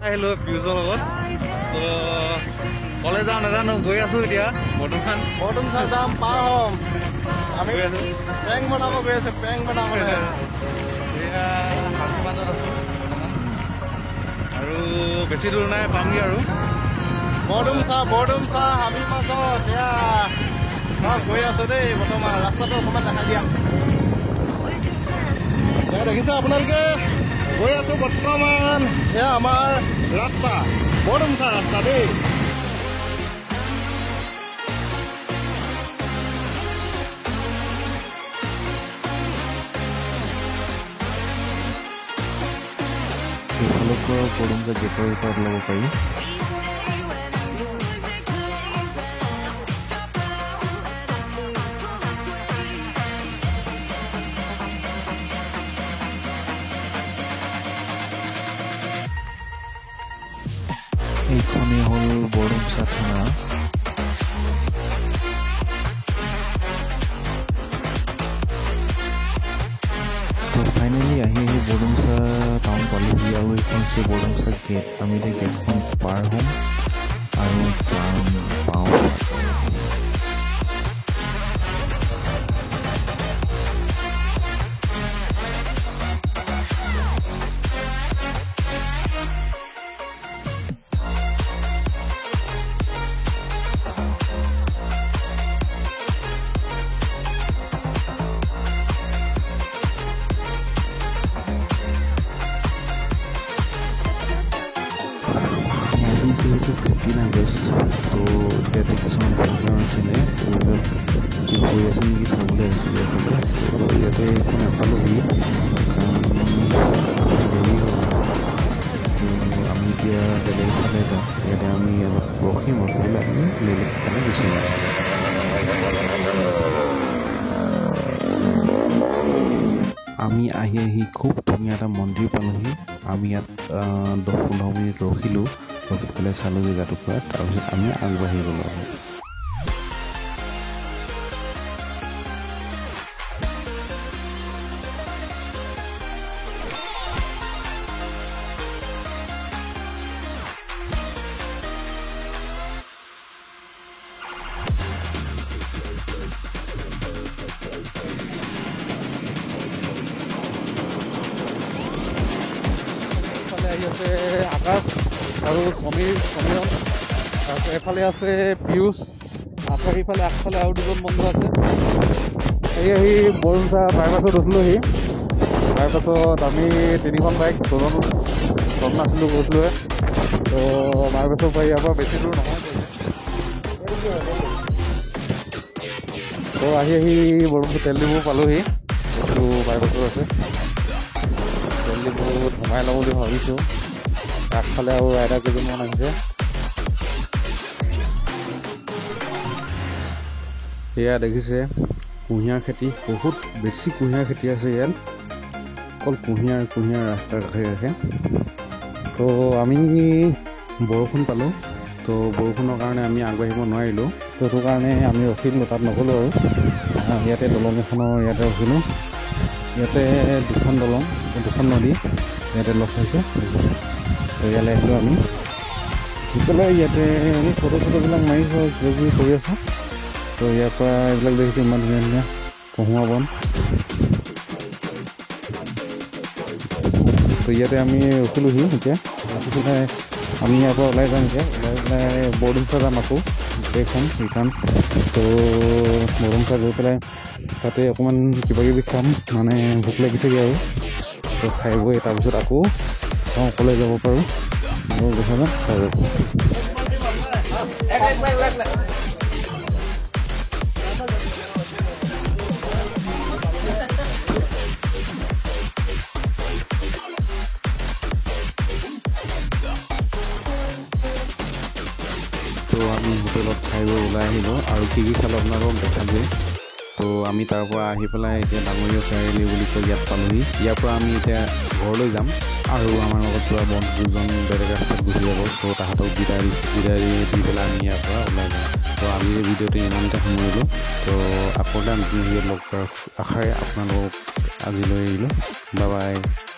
আহিলোঁ পিয়ুষৰ লগত। তো কলে যাওঁ নাজানো, গৈ আছোঁ এতিয়া বৰ্তমান। বৰডুমচা যাম, পাৰ হ'ম আমি। প্ৰেং বনাব গৈ আছোঁ, প্ৰেং বনাবলৈ। এয়া হাবি মাজত আছোঁ বৰ্তমান, আৰু বেছি দূৰ নাই, পামগৈ আৰু। বৰডুমচা, বৰডুমচা হাবি মাজত এয়া চব গৈ আছোঁ দেই বৰ্তমান। ৰাস্তাটো অকণমান দেখাই দিয়া। এয়া দেখিছে আপোনালোকে, গৈ আছোঁ বৰ্তমান। এয়া আমাৰ ৰাস্তা, বৰডুমচা ৰাস্তা দেই। এইফালৰ পৰা বৰডুমচা গেটৰ পৰা ওলাব পাৰি। এইখনেই হ'ল বৰডুমচা থানা। তো ফাইনেলি আহি আহি বৰডুমচা টাউন পালোহি, আৰু এইখন হৈছে বৰডুমচা গেট। আমি এতিয়া গেটখন পাৰ হ'ম আৰু যাম বাওঁফালে। আজি যিহেতু 15 আগষ্ট, তো ইয়াতে কিছুমান প্ৰগ্ৰাম আছিলে, এইবিলাক কিবা হৈ আছে নেকি চাবলৈ আহিছিলোঁ এইফালে। তো ইয়াতে একো নাপালোহি, কাৰণ দেৰি হ'ল। তো আমি এতিয়া বেলেগ এফালে যাম। ইয়াতে আমি অলপ ৰখিম, ৰখি পেলাই আমি বেলেগ ফালে গুচি যাম। আমি আহি আহি খুব ধুনীয়া এটা মন্দিৰ পালোহি। আমি ইয়াত 10-15 মিনিট ৰখিলোঁ, ৰখি পেলাই চালোঁ জেগাটুকুৰা। তাৰপিছত আমি আগবাঢ়ি গ'লোঁ আৰু। এইফালে আহি আছে আকাশ আৰু সমীৰ, সমীৰণ। তাৰপিছত এইফালে আছে পীয়ুষ, আকৌ এইফালে আগফালে আৰু দুজন বন্ধু আছে। আহি আহি বৰডুমচা বাইপাছত উঠিলোহি। তাৰপাছত আমি তিনিখন বাইক, ছজন ছজন আছিলোঁ, গৈছিলোঁহে। তো বাইপাছৰ পৰা ইয়াৰ পৰা বেছি দূৰ নহয়। তো আহি আহি বৰডুমচা তেল ডিপু পালোহি। এইটো বাইপাছত আছে তেল ডিপুত, সোমাই লওঁ বুলি ভাবিছোঁ। আগফালে আৰু ৰাইডাৰ কেইজনমান আহিছে। এয়া দেখিছে কুঁহিয়াৰ খেতি, বহুত বেছি কুঁহিয়াৰ খেতি আছে ইয়াত। অকল কুঁহিয়াৰ কুঁহিয়াৰ ৰাস্তাৰ কাষে কাষে। তো আমি বৰষুণ পালোঁ, তো বৰষুণৰ কাৰণে আমি আগবাঢ়িব নোৱাৰিলোঁ। তো সেইটো কাৰণে আমি ৰখিলোঁ, তাত নগ'লোঁ আৰু। ইয়াতে দলং এখনৰ ইয়াতে ৰখিলোঁ। ইয়াতে দুখন দলং, দুখন নদী ইয়াতে লগ হৈছে। তো ইয়ালৈ আহিলোঁ আমি, আহি পেলাই ইয়াতে আমি ফটো চটোবিলাক মাৰিছোঁ আৰু কিবা কিবি কৰি আছোঁ। তো ইয়াৰ পৰা এইবিলাক দেখিছোঁ, ইমান ধুনীয়া ধুনীয়া কহুৱা বন। তো ইয়াতে আমি ৰখিলোহি। এতিয়া ৰখি পেলাই আমি ইয়াৰ পৰা ওলাই যাম। এতিয়া ওলাই পেলাই বৰডুমচা যাম আকৌ গোটেইখন ৰিটাৰ্ণ। তো বৰডুমচা গৈ পেলাই তাতে অকণমান কিবা কিবি খাম, মানে ভোক লাগিছেগৈ আৰু। তো খাই বৈ তাৰপিছত আকৌ চাওঁ অকলে যাব পাৰোঁ। দেখা যাম, চাই যাব। তো আমি হোটেলত খাই বৈ ওলাই আহিলোঁ, আৰু কি কি খালোঁ আপোনালোকক দেখালোৱেই। তো আমি তাৰ পৰা আহি পেলাই এতিয়া ডাঙৰীয়া চাৰিআলি বুলি কয় ইয়াত পালোহি। ইয়াৰ পৰা আমি এতিয়া ঘৰলৈ যাম, আৰু আমাৰ লগত যোৱা বন্ধু দুজন বেলেগ ৰাস্তাত গুচি যাব। তো তাহাঁতক বিদায় দিছোঁ, বিদায় দি পেলাই আমি ইয়াৰ পৰা ওলাই যাম। তো আজিৰ ভিডিঅ'টো ইমানতে সামৰিলোঁ। তো আকৌ এটা নতুন ভিডিঅ'ত লগ কৰাৰ আশাৰে আপোনালোকক আজিলৈ এৰিলোঁ। Bye bye.